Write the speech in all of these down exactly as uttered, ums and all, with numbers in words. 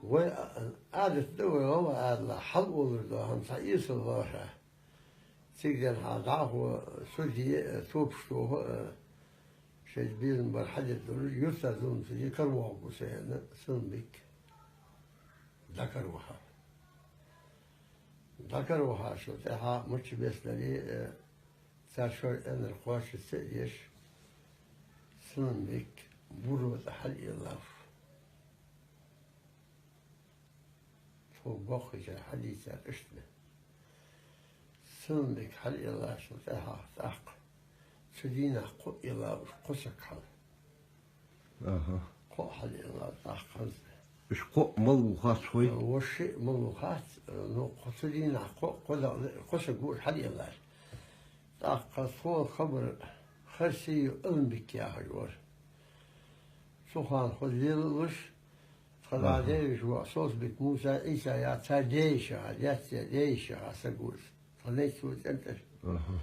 Вай, а, Ӏадат да вай гӀалгӀай Ӏаьдала, хьалъолар да хӀама цхьа эсала лоархӀа. Цига денз хьа дӀахо судье, э, топаш тохо, э, шоай безам бар хьадергдолаш, юрта зулам ца де, каравоагӀаргва со аьнна, Сулумбик дӀакаравахав. ДӀакаравахачул тӀехьагӀа мачча бесса дале, э, цар шоай аьннар кхоачаш ца а деш, Сулумбик буро тӀа хьалъеллав. Тхога боккхийчар хьадийцар иштта да. Сулумбик хьалъеллачул тӀехьагӀа тӀаккха цу дийнахьа кхоъ еллав уж кхо саг хьал. Аха. Кхоъ хьалъеллав тӀаккха хӀанз. Уж кхоъ малав хац хьона? Воши а малав хац, ну, кхо цу дийнахьа кхоъ, кхо дакъа, кхо саг ва уж хьалъеллар. ТӀаккха тхона хабар Харсиев Аланбик яхаш вар. Цу хана хоза лела а луш, тха дӀа девижа воӀ Солсбик Муса, Ӏийса яха цар даь-йиша, даьца даь-йиша саг ва из. Тха найц ва цӀен тӀара. Аха.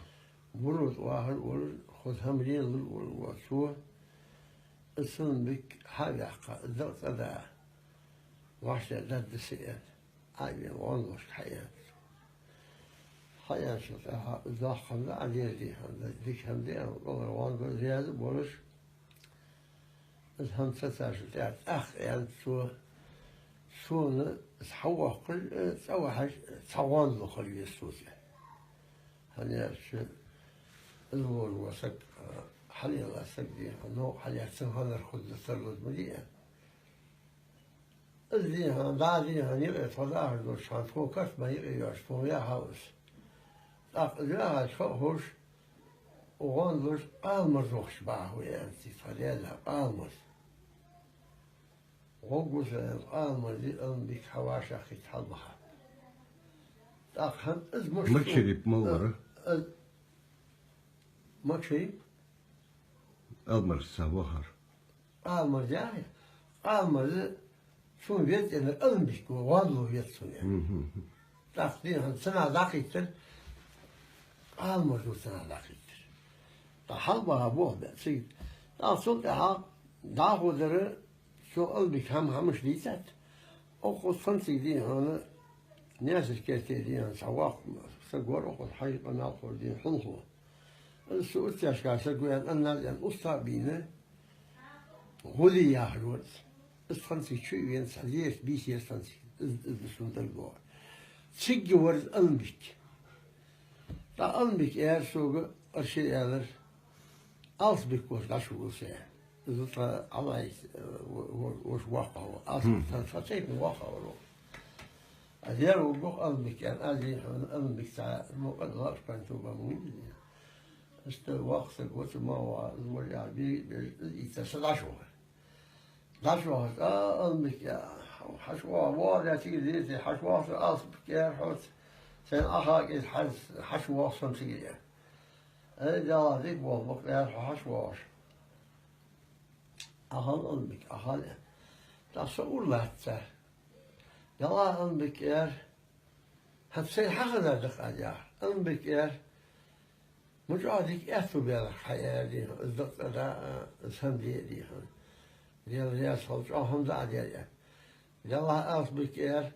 Буро тӀа вахар а волаш, хоза хӀама лелар а волаш ва цо. Из Сулумбик хьа а ваьккха, из дакъа цӀа да, вӀаштӀехьдаргда са аьнна. Ӏа а вена, гӀондолашка хьаеннад. Хьаенначул тӀехьагӀа из доккха хӀама да Ӏа дер, дий хьона, дика хӀама да аьнна, кӀалхара гӀондо раьза а болаш, из хӀама ца цачул тӀехьагӀа тӀаккха аьннад цо: сона из хьавоаккхаш, э, цӀавахьаш цхьа гӀондолаш хила веза сона. ХӀана аьлча из лоархӀаш вола саг, э, хьалъелла саг, дий хьона, новкъа хьалъяьр цун ханар хургда, тарлуз ма дий аьнна. Из, дий хьона, дӀа, дий хьона, юкъе тхо дахаш долча хана тхо карт ма юкъе йоацаш, тхона яхав из. ТӀаккха из яхача ха а ховш, гӀондолаш Къаламарза вахача бахьа ва аьннад цига тха даьла, Къаламарза. ГӀоргва со аьнна, Къаламарзи Аланбик хьа вӀашагӀкхийтта хьалбахаб. ТӀаккха хӀанз из муш Макшарип мала вар? Э, э, Макшарип? Къаламарзаца вахар. Къаламарза яхе? Къаламарза сона веза аьннар Аланбик ва, гӀондолаш веза сона аьнна. Мгм. ТӀаккха, дий хьона, цунах дӀакхийттар, Къаламарзо цунах дӀакхийттар. ТӀаккха хьалбаха болх бе цига. ТӀаккха цул тӀехьагӀа дӀахо дар, цо Аланбика хӀама-хӀамаш дийцад. Укхаза цхьан цига, дий хьона, Наьсар-Керте, дий хьона, цхьа воккха саг вар укхаза, Хьажа-Къамаьл ховра, дий хьона, хьулхо. Из са уццешка саг ва аьнна, Анназ аьнна уста а бийна, ГӀули яхаш вар из. Из цхьан цига чу а вена, цхьа зерат бийса яр цхьан цига. Из, из да сона дагадоагӀар. Цига вар из Аланбик. ТӀаккха Аланбика аьлар сога, къарший аьлар: «Алсбик волча дӀачувулл со», аьнна. Из тха Ӏалайс, э, во-, во-, воша воккхагӀа ва. Алсбик, мгм, цхьа, цхьа цӀайпан воккхагӀа вар. Аз ер вугох Аланбик аьнна, аз, дий хьона, Аланбик цхьа мукъа а лоаш пан туба муйни. Иштта воккха саг ва цу ма ва, из вар яхаш, бе-, бе-, из ийца са дӀачувахар. ДӀачувахача, а, Аланбик, а, хьачувоагӀа, воагӀа даь цига дийте, хьачувоагӀа со, Алсбик, аьлар, хьоца. Сайна Ӏаха кӀезига хьаж-, хьачувоагӀа со цига, аьлар. Ай, Даьллахь, дика болх ба-кх, аьлар, хьо хьачувоагӀаш. Ӏахал, Аланбик, Ӏахал, аьнна. ТӀаккха со ура латтар. Даьллахь, Аланбик, аьлар, хӀанз сайна хьахезар да-кх, аьлар. Аланбик, аьлар, ма чӀоагӀа дика аьттув баьлар хьа, аьлар, дий хьона, из дакъа цӀа да, а, из хӀама де а, дий хьона. Даьла раьза хилва, чӀоагӀа хӀама да Ӏа даьр, аьнна. Даьллахь, Алсбик, аьлар,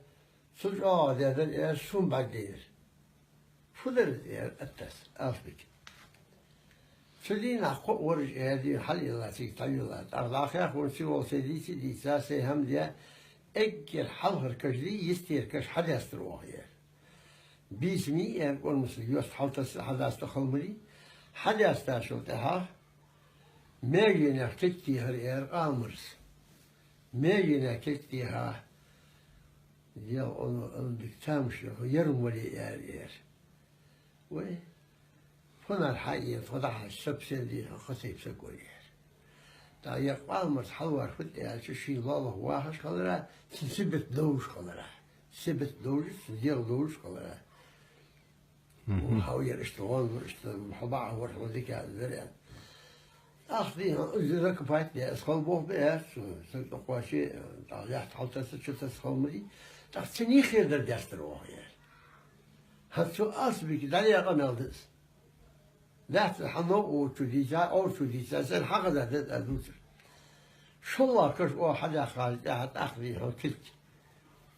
цул чӀоагӀагӀа даь дар, аьлар, сона бӀаргадайнар. Фу дар из, аьлар, аттас, Алсбик. Цу дийнахьа кхоъ вар уж, аьлар, дий хьона, хьалъелла, цига дӀайолла. ТӀаккха дӀахаьхавенна, сигала сай дийца а дийца, сай хӀама даь, эггара хьалхара каш дий, йистера каш хьадаьстар оаха, аьлар. Бийса ма йий, аьлар, кӀормасал йост хьалтасса, хьадасту хала ма дий. Хьадаьстачул тӀехьагӀа маьженех кулг техар, аьлар, Къаламарза. Маьженех кулг техача, Даьла, Аланбик, тамаш я, хьо ер ма вале, аьлар, аьлар. Вай, фонарь хьаена, тхо дӀахьежача, совсем, дий хьона, кхо тайпа саг вар, аьлар. ТӀаккха ер Къаламарза хьалвар фуд аьлча, ший лоалахо вахаш хилара, цун сибат довзаш хилара. Сибат довзаш, цун дегӀ довзаш хилара. Мгм. Хьо ер иштта гӀондо, иштта хьо бакъахьа вар, хьо дика дар, аьнна. ТӀаккха, дий хьона, из закопать даь, из хала болх ба, аьлар цо, саг тӀакхоаче, тӀаккха лаьтта хьалтасса, чутасса хала ма дий. ТӀаккха цун юхера дар даьстар оаха, аьлар. ХӀанз цу Алсбика дӀаяь къамаьл да из. Лаьтта хьа новкъа волчо дийца, Ӏоврачо дийца, сайна хьахезар да из, аьнна дувцар. ШоллагӀа каш оаха хьадаьккхачул тӀехьагӀа тӀаккха, дий хьона, кулг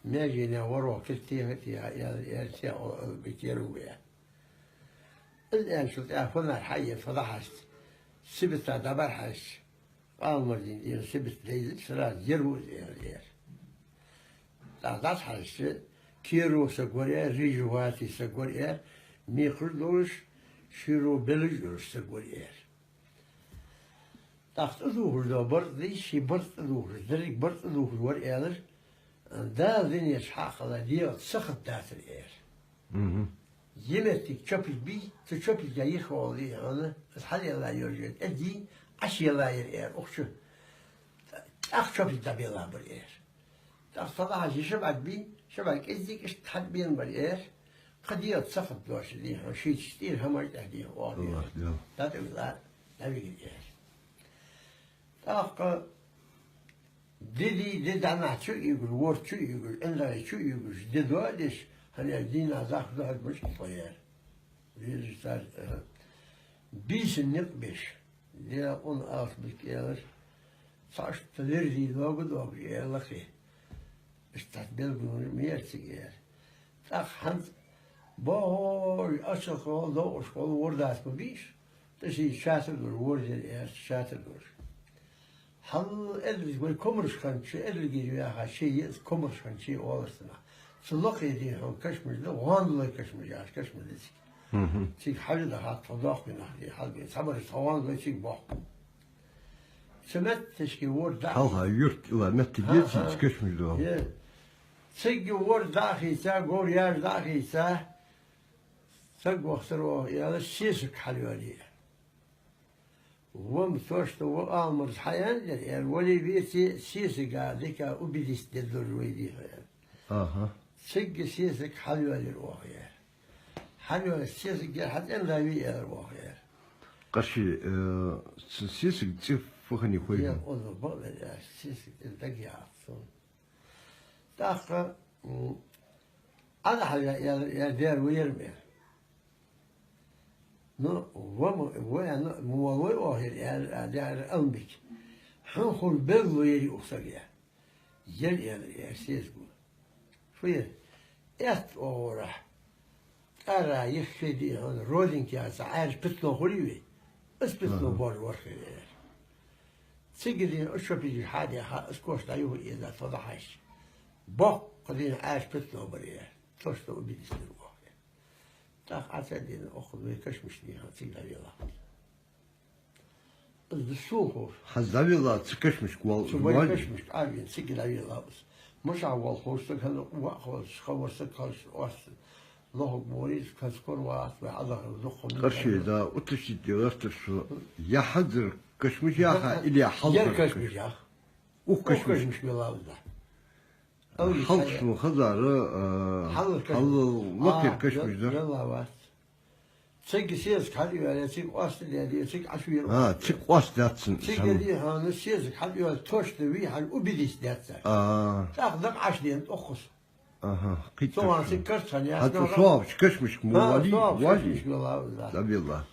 Меженех ворхӀ киртеха тӀа аьлар, аьлар, цӀе оал Албик, керу ве. Из аьнначул тӀехьагӀа фонарь хьаена, фу дӀахьажача, сибата дӀабӀарахьежача, Къаламардина тӀера сибат дайзача, сразу керу из аьлар, аьлар. ТӀаккха дӀахьежача, керу саг вар, аьлар, рыжеватый саг вар, аьлар, мекхаш долаш, широ белаш йолаш саг вар, аьлар. ТӀаккха тӀадувхаш дола барзкъа дий, ший барзкъа тӀадувхаш, деррига барзкъа тӀадувхаш вар, аьлар, Дала дунен чу хьакхелла дегӀаца сахат дацар, аьлар. Мгм. Е моттиг чопиг бий, цу чопига йиха гӀолла, аьлар, из хьалъяьлла йолаш йола тӀадий, Ӏаш яьлла яр, аьлар, укх чу. ТӀаккха чопиг дӀабелла бар, аьлар. ТӀаккха цхьа дӀахьажача, ши бӀарг бий, ши бӀарг кӀеззига иштта хьабена бар, аьлар. Кхы дегӀаца сахат доацаш, дий хьона, шийца тӀера хӀамаш тӀехь, дий хьона, оаха, аьлар. ДӀатӀавелла, дӀавигар, аьлар. ТӀаккха ди дий, ди дӀанахьа чу а игур, ворда чу а игур, ӀиндагӀе чу а игур, ди доадеш, хӀана аьлча дийнахьа зӀамига духьал мича тхо, аьлар. Везача цар, э, бийсан никъ беш. Дера укхун Албик, аьлар, цхьа иштта лерзий лога догаш, аьлар, лакхе. Иштта цхьа белгалонаш ма яр цига, аьлар. ТӀаккха хӀанз бохьаш, ачалкхе гӀолла, довкъашка гӀолла вордаца ма бий уж. ТӀа ший шатар долаш ворда яр, аьлар, шатар долаш. Хьал эдалаш вай комараш хиннача, эдалгара ваьха ше я из, комараш хиннача оалар цунах. Цу лакхе, дий хьона, кашамаш да, гӀандалой кашамаш яхаш кашамаш да цига. Мгм. Цига хьажа даха тхо доккхий нах, дий, хьалбе. Цхьабараш тхо гӀандалой цига боахк. Цу метташка ворда дӀа а хьалха юрт ила меттиг я цига, кашамаш да. Е. Цига ворда дӀа а хийца, говр яж дӀа а хийца, саг вахийтар оаха, аьлар, сесаг хьалйоалае. Ва-м то, что ва Къаламарза хьаяьннаяр, аьлар, вале веце сесага дика убедить дергдолаш вай, дий хьона, аьлар. Аха. Цига сесаг хьалйоалаяр оаха, аьлар. Хьалйоалаяр, сесаг яр хьацӀендаь вий, аьлар, оаха, аьлар. Къарший, э, с-, сесага цӀи фу хиннай хой хьона? Е, оаха бакъдар, аьлар, сесага цӀи дагаяц сона. ТӀаккха, м, Ӏа дӀахьажа, аьлар, аьлар, дера ваер-м, аьлар. Ну, ва ма, ва, ну, ма валлой оаха ер, аьлар, аьлар Албик. Хьона хургбелло яр укх сага, аьлар. Яр, аьлар, аьлар, сесаг ва. Фу яр? Аьтта оагӀорахьа кӀара йиххе, дий хьона, родинка яха цхьа Ӏаьржа пятно хулий вай? Из пятно, аха, боаржа вар хилар, аьлар. Цига, дий хьона, из чопигаш хьадаьха, из кош дӀа-юха эза, тхо дӀахьежача, боккха, дий хьона, Ӏаьржа пятно бар, аьлар. То, что убедить дир оаха, аьлар. ТӀаккха Ӏа ца дийна, укхаза вай кашамашка, дий хьона, цига дӀавелла. Из да сона ховш. ХӀанз дӀавелла цу кашамашка вал-, цу вай вале? Кашамашка Ӏа вена цига дӀавелла из. Мишта вале ховш, саг хӀанз ваха волча, хавар саг хилча оаста лохаг ма варий из, хӀанз кора вац, вай Ӏадахар дукха ма. Къарший, да, уточнить де гӀертар со, е хӀанзара кашамаш яха или хьалхара кашамаш? Ер кашамаш яха. Укх кашамашка велла из, да. Хьалха сона хезар, а, хьалхара кашамаш. Хьалха лакхера кашамаш да? Велла вац. Цига сесаг хьалйоалаяь, цига къоастадаь, цига Ӏаш вера. А, цига къоастадаьд цун. Цига, дий хьона, сесаг хьалйоалаяь, точно вий хьона убедить даьд цар. А. ТӀаккха дакъа Ӏаш денад укхаза. Аха, кхийтта. Цу ван цига карцхьан яц. ХӀанз цу соабаш кашамашка ма валий, вале? Кашамашка велла, да. ДӀавелла.